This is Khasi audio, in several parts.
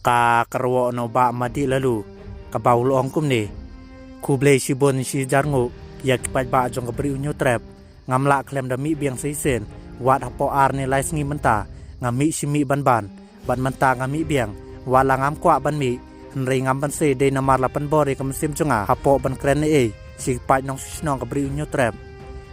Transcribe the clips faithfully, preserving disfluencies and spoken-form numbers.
Ka kyrwoh na u Bah Madieh Laloo, kaba u la ong kumne: Khublei shibun shihajar nguh ïa ki paidbah jong ka Bri u Hynñiewtrep. Ngam lah khlem da mih biang sa shisien, wat hapoh ar ne lai sngi mynta nga mih shi mih ban ban, bad mynta nga mih biang. Wat la ngam kwah ban mih, hynrei ngam banse dei namar la pynbor ïa ka mynsiem jong nga hapoh ban kren ei ei sha ki paid nongshong shnong ka Bri u Hynñiewtrep.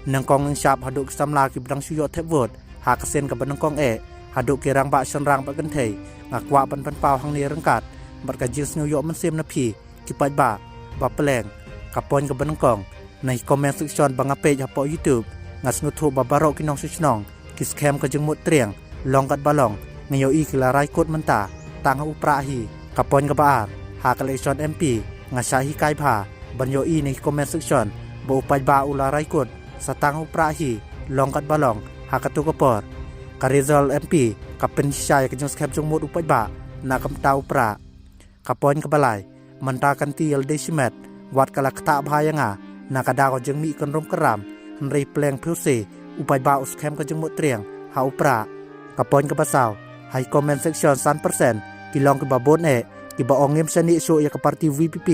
Nyngkong nyngshap haduh ki samla kiba dang shu ïoh thep vote ha ka sien kaba nyngkong eh, haduh ki rangbah shynrang bad kynthei, nga kwah ban pynpaw hangne ryngkat bad ka jingsngew ïoh mynsiem na phi ki paidbah, ba pyrshang. Ka point kaba nyngkong, na ki comment section ba nga peit hapoh YouTube, nga sngewthuh ba baroh ki nongshong shnong ki skhem ka jingmut triang, long kat ba long, nga ïohi ki la rai kut mynta tang ha u Prah hi. Ka point kaba ar, ha ka election M P, nga shah hikai bha ban ïohi na ki comment section ba u paidbah u la rai kut sa tang ha u Prah hi, long kat ba long, ha katu ka por. Ka result M P ka pynshisha ïa ka jingskhem jingmut u paidbah na ka bynta u Prah. Ka point kaba lai, mynta kan ti ïa lade shimet, wat ka la ktah bha ïa nga na ka daw ka jingmih kynrum kynram, hynrei pyrshang phi u se, u paidbah u skhem ka jingmut triang ha u Prah. Ka point kaba saw, ha ki comment section san percent ki long kiba bun eh, kiba ong ngim shaniah shuh ïa ka party VPP,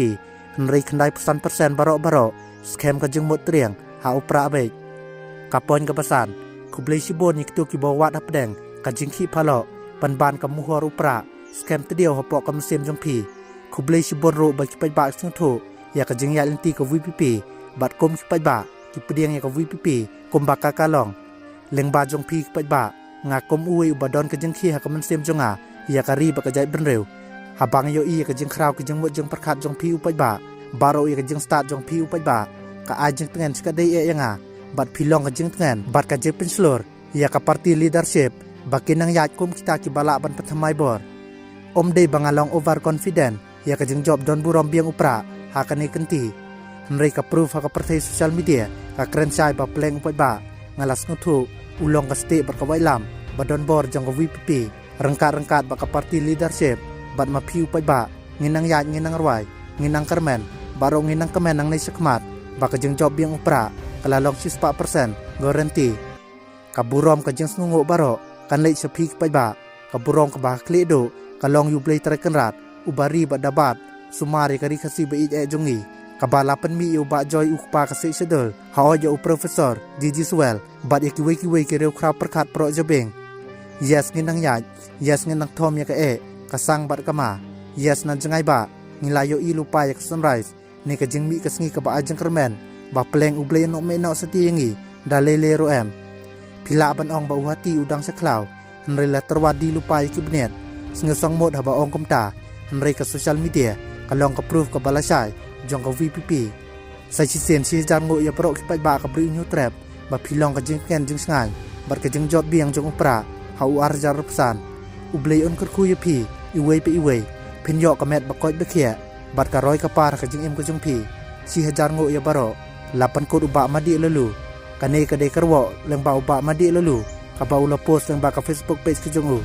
hynrei khyndai phew san percent baroh baroh skhem ka jingmut triang ha u Prah beit. Ka point kaba san, khublei shibun ïa kito kiba wad hapdeng ka jingkhih phalok, pynban ka muhor u Prah, skhem tdiaw hapoh ka mynsiem jong phi. Khublei shibun ruh ba ki paidbah ki sngewthuh ïa ka jingïaid lynti ka VPP, bad kum ki paidbah ki pdiang ïa ka VPP kumba ka ka long. Lyngba jong phi ki paidbah, nga kum uwei uba don ka jingkhih ha ka mynsiem jong nga ïa ka ri bad ka jaitbynriew. Haba nga ïohi ïa ka jingkhraw ki jingmut jingpyrkhat jong phi u paidbah, baroh ïa ka jingstad jong phi u paidbah, ka ai jingtngen shikatdei eh ïa nga, bad phi long ka jingtngen bad ka jingpynshlur ïa ka party leadership ba kin nang ïaid kum kita kiba lah ban pynthymmai bor. Ym dei ba nga long overconfident ïa ka jingjop don burom biang u Prah ha kane ka kynti, hynrei ka proof ha ka pyrthei social media ka kren shai ba pyrshang u paidbah, nga la sngewthuh u long ka stieh bad ka waitlam ba don bor jong ka VPP, ryngkat ryngkat bad ka party leadership. Bad ma phi u paidbah, ngin nang ïaid, ngin nang rwai, ngin nang kyrmen, baroh ngin nang kmen nangne shakhmat ba ka jingjop biang u Prah ka la long shispah percent guarantee. Ka burom ka jingsngewnguh baroh kan leit sha phi ki paidbah. Ka burom kaba ha khlieh duh ka long ïa U Blei Trai Kynrad, uba ri bad da bat sumar ïa ka ri Khasi ba ïeit eh jong ngi, kaba la pynmih ïa u Bah Joy, u kpa ka Sixth Schedule, hooid ïa u Professor G G Sewell bad ïa kiwei kiwei ki riewkhraw pyrkhat baroh jabieng. Yes, ngin nang ïaid. Yes, ngin nang thom ïa ka eh, ka sang bad ka ma. Yes, na jngai bah, ngi la ïohi lypa ïa ka sunrise ne ka jingmih ka sngi kaba ai jingkyrmen ba pyrshang U Blei un ym ïehnoh satia ïa ngi da lei lei ruh em. Phi lah ban ong ba u hati u dang sha khlaw, hynrei la tyrwa die lypa ïa ki bniat. Sngewsih mut haba ong kumta, hynrei ka social media ka long ka proof kaba lashai jong ka VPP. Sa shisien shihajar nguh ïa baroh ki paidbah ka Bri u Hynñiewtrep ba phi long ka jingtngen jingshngaiñ bad ka jingjop biang jong u Prah ha u arhajar arphew san. U Blei un kyrkhu ïa phi iwei pa iwei, phin ïoh ka met ba koit ba khiah bad ka roi ka par ha ka jingim ka jong phi. Shihajar nguh ïa baroh. La pynkut u Bah Madieh Laloo. Kane ka dei ka kyrwoh lyngba u Bah Madieh Laloo kaba u la post lyngba ka Facebook page ka jong u.